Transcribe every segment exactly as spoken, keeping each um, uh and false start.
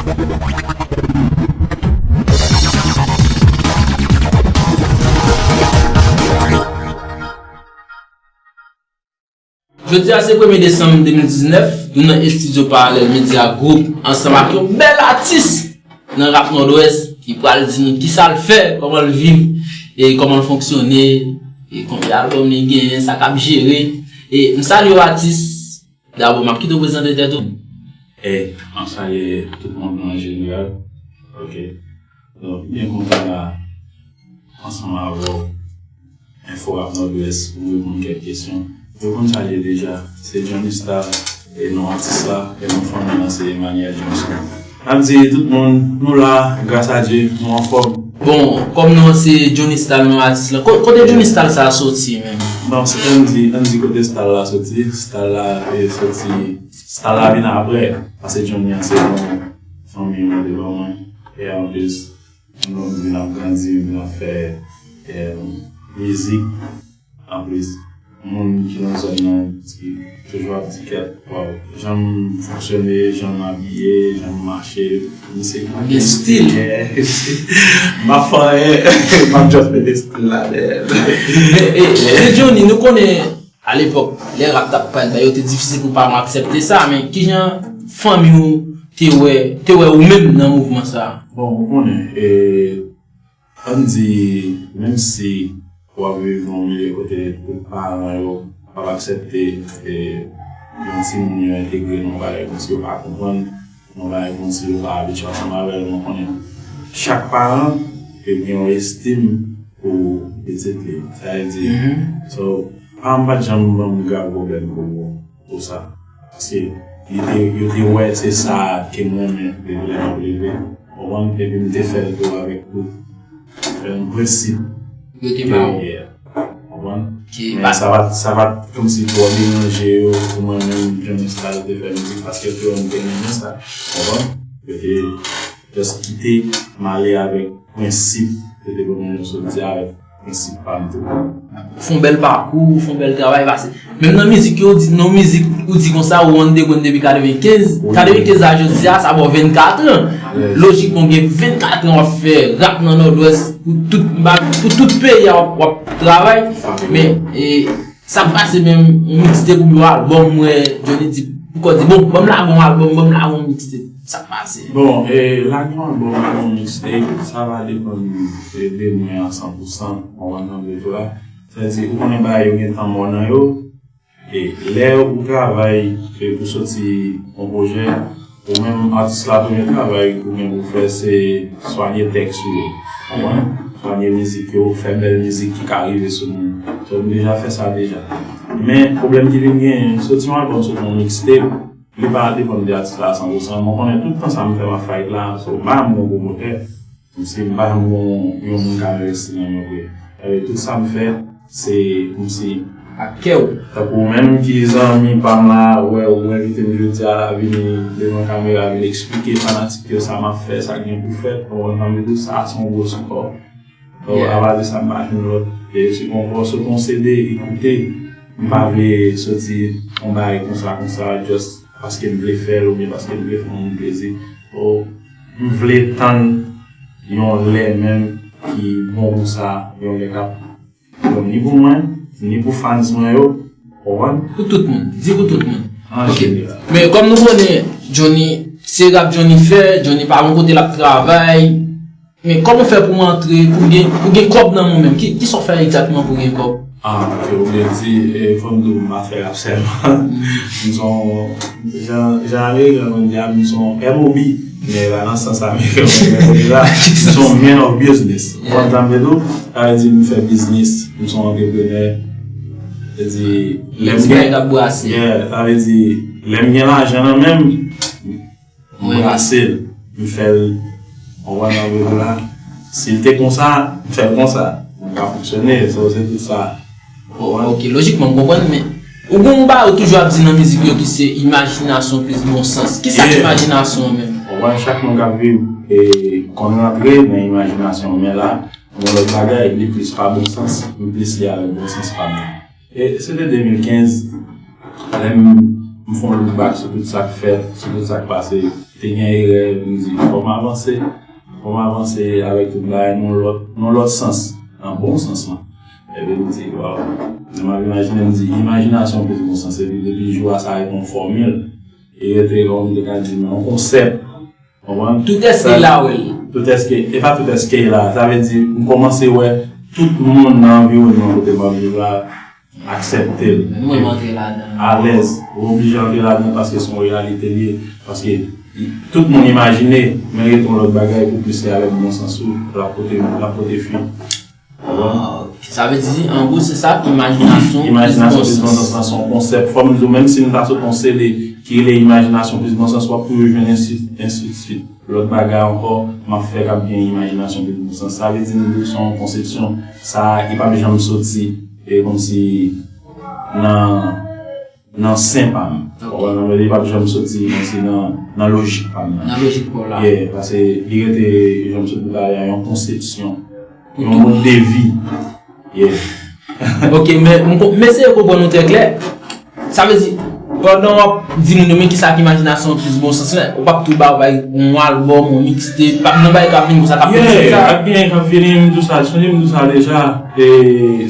Jodi a se premye desanm de mil diznèf, nou nan estidyo Parallel Media Group ansanm ak yon bèl atis nan rap Nòdwès ki pral di nou kisa l fè, kòman l viv, e kòman l fonksyone, e konbyen albòm li genyen, sa k ap jere. E m salye w atis, dabò m ap kite w prezante tèt ou. E, m ap salye tout moun an jeneral. Ok. Donk, m byen kontan la ansanm avè w. Enfo Rap Nòdwès pou m reponn kèk kesyon. Yo konn sa l ye deja. Se Johnny Star, e non atis la, e non fanmi an se Emmanuel Johnson. N ap di tout moun, nou la, gras a Dye, nou anfòm. Bon, kòm non an se Johnny Star, non atis la, ko-, kote Johnny Star sa a soti menm? Bon, se ann di, ann di kote Star la soti. Star la, e, soti, Star la vin apre, paske Johnny an se non fanmi mwen te ban mwen. E anplis, nou vin ap grandi, vin ap fè, e, mizik. Anplis, moun ki nan zòn nan ki toujou ap di kèt, waw, jan m fonksyone, jan m abiye, jan m mache, m se gen stil. M pa fè anyen, m ap just mete stil la dèyè. Men, e, e, Johnny, nou konnen, alepòk, lè rap t ap parèt, ba yo te difisil pou paran w aksepte sa, men kijan fanmi w te wè, te wè ou menm nan mouvman sa a? Bon, ou konnen, e, ann di, menm si w ap viv nan yon milye kote tout paran yo p ap aksepte, e, yon timoun yo entegre nan yon bagay kòmsi yo pa konprann, yon bagay kòmsi yo pa abitye ansanm avè l, men konnen chak paran, e, gen yon estim pou pitit li. Sa vle di, so, pa m pa t janm ban m grav pwoblèm pou, pou sa. Paske li te, yo te wè se sa ke m renmen depi lè m ap leve. Konprann? Epi m te fè l tou avèk tout, e, prensip yo te ba w. Yeah. Konprann? Men sa pa t, sa pa t kòmsi twò deranje yo pou mwen menm, jan Mista te fè mizik, paske yo te wè m te renmen sa. Konprann? Yo te just kite m ale avèk prensip, yo te ban mwen yon soti avèk prensip pa m tou. Ou fè yon bèl pakou, ou fè yon bèl travay, paske menm nan mizik yo, ou di, nan mizik, ou di konsa, ou underground depi katrevenkenz, katrevenkenz a jodi a, sa ba w vennkat an. Lojikman, ou gen vennkat an w ap fè rap nan Nòdwès, pou tout, pou tout peyi a w ap, w ap travay. Men, e, sa k pase menm, yon mixtape oubyen yon albòm, m wè Johnny di, poukò di, bon, ban m lage yon albòm, ban m lage yon mixtape. Sa k pase? Bon, e, lage yon albòm, lage yon mixtape, sa va depann, e, de mwen a san pou san, w konprann sa m vle di w la. Sa vle di, ou konnen bagay yo gen tan mò nan yo, e lè ou travay, e, pou soti yon pwojè, ou menm atis la, premye travay ou gen pou fè, se swanye tèks ou yo. Konprann? Swanye mizik yo, fè bèl mizik ki ka rive sou moun. So, m deja fè sa deja. Men, pwoblèm ki vin genyen, soti yon albòm, soti yon mixtape, li pa depann de atis la a san pou san. Mwen konnen tout tan sa m fè m ap fight la, so, m pa janm gon pwomotè. Kòmsi m pa janm gon yon moun k ap envesti nan mwen vre. Sa vle di tout sa m fè, se kòmsi ak kè w. Tankou ou menm ki zanmi pa m la, wè, ou envite m jodi a la, vini devan kamera, vin eksplike fanatik yo sa m ap fè, sa k gen pou fèt, ou konprann sa m vle di w, sa se yon gwo sipò. Donk, apa de sa, m pa jwenn lòt. E si gon pòs ou gon C D, ekoute, m pa vle soti yon bagay konsa, konsa, just paske m vle fè l oubyen paske m vle fè yon moun plezi. O, m vle tann yon lè menm ki bon pou sa, yon lè k ap bon ni pou mwen, ni pou fans mwen yo, konprann? Pou tout moun, di pou tout moun. An jeneral. Men kòm nou konnen, Johnny, se rap Johnny fè, Johnny pa gon kote l ap travay, men kòman w fè pou w antre, pou w gen, pou w gen kòb nan men w menm? Ki, kisa w fè egzakteman pou w gen kòb? Ah, ok, ou vle di, e, fò m di w, m pa fè rap sèlman. M se yon, jan, jan ameriken konn di a, m se yon M O B. Men pa nan sans ameriken konn di a. M se yon man of business. Ou konprann sa m vle di w? Sa vle di m fè biznis, m se yon antreprenè. Sa vle di, lè m gen, yeah, sa vle di, lè m gen lajan nan men m, m brase l, m fè l, ou konprann sa m vle di w la? Si l te konsa, m fè l konsa. M ka fonksyone, so, se tout sa. Ou konprann? Ok, lojikman, m konprann, men ou gon bagay ou toujou ap di nan mizik yo ki se imajinasyon plis bon sans. Kisa k imajinasyon an menm? Ou konprann, chak moun k ap viv, e, konn rantre nan imajinasyon, men la, gon lòt bagay, li plis pa bon sans, m plis li avèk bon sans pa m. E se de de mil kenz, lè m, m fè yon look back sou tout sa k fèt, sou tout sa k pase, te gen erè, m di, fò m avanse, fò m avanse avèk tout bagay nan lòt, nan lòt sans, nan bon sans lan. Epi m di, waw, lè m ap imajine, m di, imajinasyon plis bon sans, epi depi jou a sa rete yon fòmil, li rete, kòm m te ka di, men yon konsèp, konprann? Tout èske l la wè l. Tout èske, e pa tout èske l la, sa vle di, m kòmanse wè tout moun nan anviwònman kote m ap viv la, aksepte l. Ou menm antre ladan. Alèz. Ou oblije antre ladan paske se yon reyalite li ye. Paske tout moun imajine, men rete yon lòt bagay pou plis li avèk bon sans ou, l ap pote, l ap pote fwi. Konprann? Ah, ok. Sa vle di, an gwo, se sa, imajinasyon plis bon sans. Imajinasyon plis bon sans lan se yon konsèp. Fò m di w, menm si m ta sot yon C D ki rele imajinasyon plis bon sans, w ap toujou jwenn ensi, ensi de suite. Lòt bagay ankò, m ap fè k ap gen imajinasyon plis bon sans. Sa vle di, m di w, se yon konsepsyon, sa, li p ap janm soti, e kòmsi nan, nan sen pa m. Ok. Ou konprann? Li p ap janm soti kòmsi nan, nan lojik pa m nan. Nan lojik pa w la. Yeah, paske li rete, jan m sot di talè a, yon konsepsyon, yon mòd de vi. Yeah. Ok, men m ko-, m eseye konprann ou trè klè. Sa vle di, pandan w ap di moun yo, men kisa ki imajinasyon plis bon sans lan, ou p ap tou ba yo bay yon albòm, yon mixtape, p ap gen bagay k ap vin konsa, k ap vin konsa. Yeah, ap gen k ap vini, m di w sa, sonje m di w sa deja. E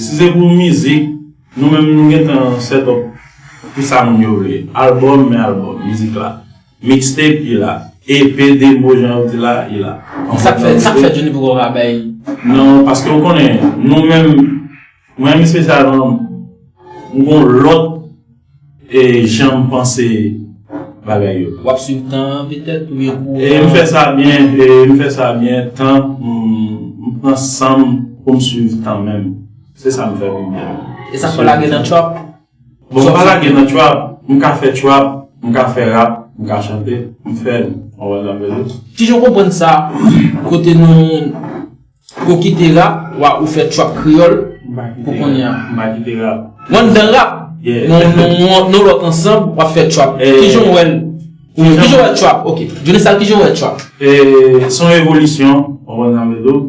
si se pou mizik, nou menm nou gentan set up pou sa moun yo vle. Albòm, men albòm, mizik la. Mixtape, li la. E P, demo, jan yo di la, li la. Sa k fè, sa k fè Johnny poko ka bay? Non, paske ou konnen, nou menm, mwen menm espesyalman, m gon lòt, e, jan m panse bagay yo. W ap swiv tan an petèt, oubyen kouran? E m fè sa byen, e m fè sa byen, tan, m, m pran san m pou m swiv tan menm. Se sa m fè pi byen. E sa k fè w lage nan trap? Bon, m pa lage nan trap. M ka fè trap, m ka fè rap, m ka chante, m fè l. Ou konprann sa m vle di? Kijan w konprann sa, kote nou, ou kite rap, w a, ou fè trap kreyòl pou kounye a? M pa kite rap. Ou anndan rap, yeah, men w, men w, men w, men w lòt ansanm, w ap fè trap. Eh, kijan w wè l? Kijan w wè trap? Ok. Johnny Sal, kijan w wè trap? Eh, se yon evolisyon, ou konprann sa m vle di w?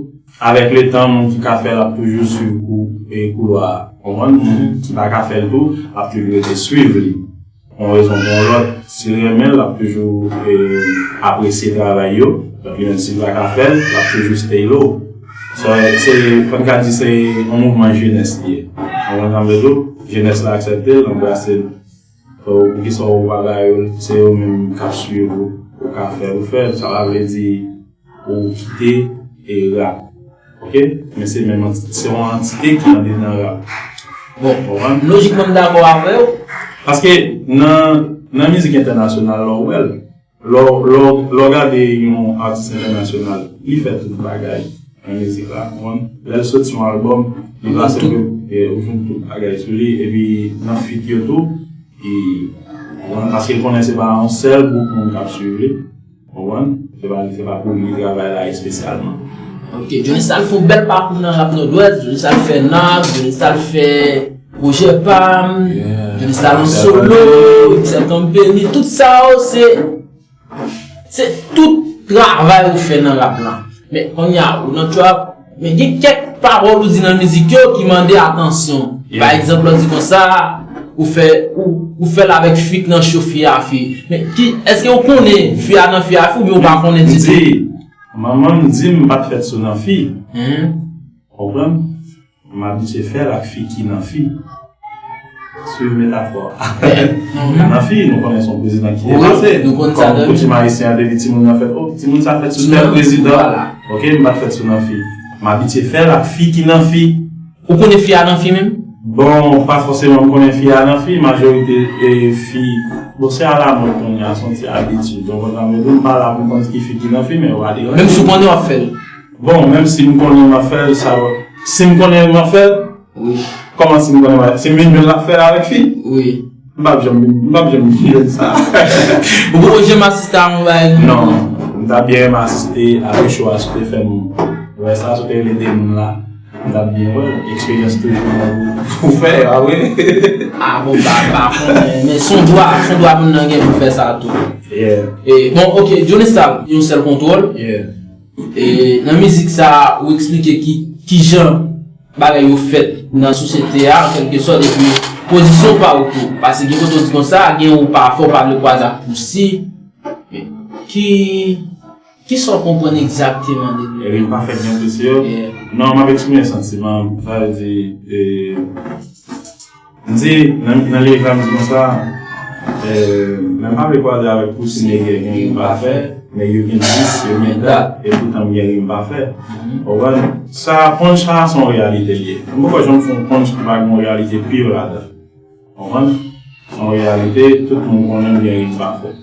Avèk letan, moun ki ka fè l ap toujou swiv kou, e koulwa a. Konprann? Moun ki pa ka fè l tou, ap toujou rete swiv li. Yon rezon pou yon lòt, si l renmen l, l ap toujou, e, apresye travay yo. Donk, li menm si l pa ka fè l, l ap toujou stay low. So, se, fò n ka di se yon mouvman jenès li ye. Konprann sa m vle di w? Jenès la aksepte l, anbrase l. So, poukisa w pa ba yo l, se yo menm k ap swiv ou, ou ka fè l, ou fè l. Sa pa vle di ou kite, e, rap. Ok? Men se menm anti-, se yon antite ki andedan rap. Bon, lojikman, m dakò avè w. Paske nan, nan mizik entènasyonal, lè w wè l, lè w, lè w, lè w gade yon atis entènasyonal, li fè tout bagay nan mizik la, ou konprann? Lè l soti yon albòm, li pase, e, ou jwenn tout bagay sou li, epi nan feat yo tou, e, ou konprann? Paske l konnen se pa yon sèl gwoup moun k ap swiv li. Konprann? Se pa, se pa pou li travay la espesyalman. Ok, Johnny Sal fè yon bèl pakou nan rap Nòdwès, Johnny Sal fè Nas, Johnny Sal fè Pwojè Pam, Johnny Sal an solo, Sèl Kanpe Ni, tout sa yo se, se tout travay ou fè nan rap lan. Men kounye a, ou nan trap, men gen kèk pawòl ou di nan mizik yo ki mande atansyon. Pa egzanp, lè w di konsa, ou fè, ou, ou fè l avèk fi k nan cho fi a fi. Men ki, èske ou konnen fi a nan fi a fi oubyen ou pa konnen ditou? M di, manman m di m pa t fèt sou nan fi. Konprann? M abitye fè l ak fi ki nan fi. Swiv metafò a. Nan fi, nou konnen se yon prezidan ki te pase. Kòm koutim ayisyen an, depi timoun nan fèt, o, timoun sa fèt sou tèl prezidan. Ok, m pa t fèt sou nan fi. M abitye fè l ak fi ki nan fi. Ou konnen fi a nan fi menm? Bon, pa fòseman m konnen fi a nan fi, majorite, e, fi, bon, se alamòd kounye a, se yon ti abitid. Donk, konn sa m vle di w, m pa la pou m konn ki fi ki nan fi, men yo ale. Menm si w konnen w ap fè l? Bon, menm si m konnen m ap fè l, sa, si m konnen m ap fè l, wi. Kòman si m konnen m ap fè l? Si m vin jwenn l ap fè l avèk fi? Wi. M p ap janm, m p ap janm jwenn sa. Ou poko janm asiste a yon bagay? Non. M ta byen renmen asiste, apre show a, si w te fè m wè sa, si w te rele de moun la. M t ap byen wè l. Eksperyans toujou pou fè, pa vre? Ah, bon, pa, pa konnen, men se yon dwa, se yon dwa moun nan gen pou fè sa tou. Yeah. E, bon, ok, Johnny Sal, yon sèl kontwòl. Yeah. E, nan mizik sa, ou eksplike ki, ki jan bagay yo fèt nan sosyete a, an kèlke sòt, epi pozisyon pa w tou. Paske gen kote w di konsa, gen ou pa fè, w pa vle kwaze ak pousi. Men, Ki, ki sa w konprann egzakteman de li? Ebyen, m pa fè byen apresye yo. Non, m ap eksprime santiman m. Sa vle di, e, m di, nan, nan lirik la, m di konsa, e, men m pa vle kwaze avèk pousi nèg gen rim pa fè, men yo gen dis, yo gen dat, epoutan m gen rim pa fè. Ou konprann? Sa, punch sa, se yon reyalite l ye. M poko janm fè yon punch ki pa gen yon reyalite pure ladan. Konprann? Se yon reyalite, tout moun konnen m gen rim pa fè.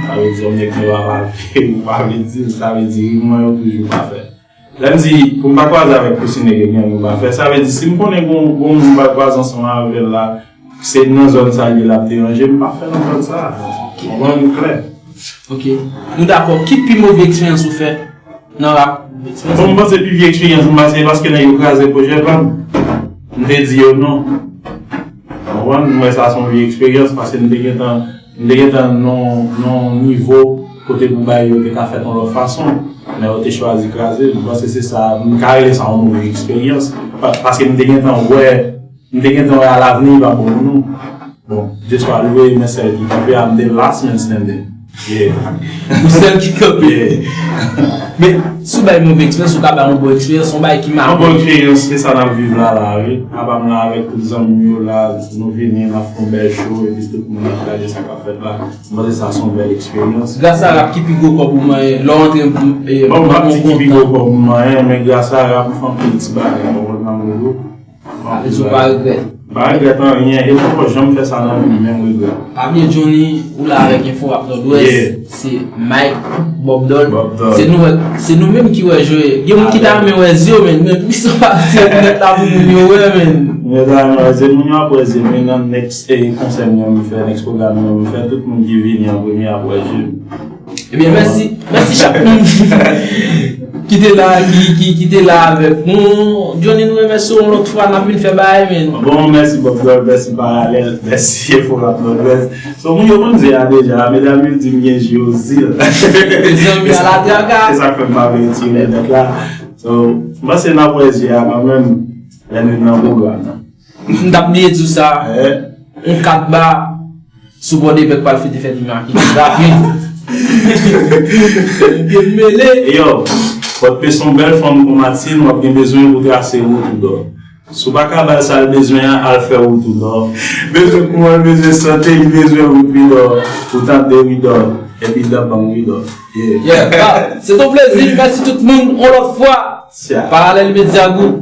Sa vle di, yon nèg ki pa pale, ou pa vle di l, sa vle di rim mwen yo toujou pa fè. Lè m di, pou m pa kwaze avèk pousi nèg gen rim pa fè, sa vle di, si m konnen gon, gon moun m pral kwaze ansanm avè l la, se nan zòn sa l ye l ap deranje, m pa fè nan zòn sa. Konprann? Klè. Ok. Nou dakò. Ki pi move eksperyans ou fè nan rap? Bon, m panse pi vye eksperyans m pase paske nèg yo kraze pwojè pa m. M te di yo non. Konprann? M wè sa se yon vye eksperyans paske m te gentan, m te gentan nan yon nivo kote pou bagay yo te ka fèt yon lòt fason. Men yo te chwazi kraze l. M panse se sa, m ka rele sa yon move eksperyans. Pa- Paske m te gentan wè M te gentan wè alavni pa bon pou nou. Bon, Dye swa lwe, men sèl ki kanpe a, m te last man standing. Yeah. Ou sèl ki kanpe. Yeah. Men, si w bay move eksperyans, ou ka bay yon bon eksperyans, yon bagay ki make. Yon bon eksperyans, se sa n ap viv la la, wi. Apa m la avèk tout zanmi m yo la, nou vini, n ap fè yon bèl show, epi tout moun ap gade sa k ap fèt la. M panse sa se yon bèl eksperyans. Gras a rap, ki pi gwo kòb ou manyen lè w antre nan yon kontra? Bon, m p ap di ki pi gwo kòb m manyen, men gras a rap, m fè anpil ti bagay, m konprann sa m vle di w. Sa vle di ou pa regrèt? M pa regrèt anyen, e m poko janm fè sa nan vi m, menm regrèt. Pa bliye Johnny, ou la avèk Info Rap Nòdwès, se Mike, Bob Dol. Se nou, se nou menm ki wè Joe. Gen moun ki ta renmen wè zye w, men, men plis ou pa di nèt la pou moun yo wè, men. Mwen ta renmen wè zye moun yo ap wè zye m, men nan next konsè m yo m fè, next pwogram yo m fè, tout moun ki vini an premye ap wè zye m. Ebyen, mèsi, mèsi chak moun ki te la, ki, ki, ki te la avèk nou. Johnny, nou remèsye w yon lòt fwa, n ap vin fè bagay, men. Bon, mèsi Bob Dol, mèsi Paralèl, mèsi Info Rap Nòdwès. So, moun yo konn di a deja, medam yo di m gen je yo zil. Zanmi a la traka. Se sa k fè m pa vle retire nèt la. So, m panse n ap wè je a kanmenm, lè nou nan pwogram nan. M t ap bliye di w sa. Yon kat ba sou bò de bèk pral fete fè di makit. Rapid. Byen mele. Yo, w ap pese yon bèl fanm kon Matin, w ap gen bezwen pou trase wout ou dò. Si w pa ka ba l sa l bezwen an, al fè wout ou dò. Bezwen kouran, bezwen sante, li bezwen wout wi dò. Ou tande wi dò. Epi dan bang wi dò. Yeah. Yeah. Se ton plezi. Mèsi tout moun. On lòt fwa. Paralèl Media Group.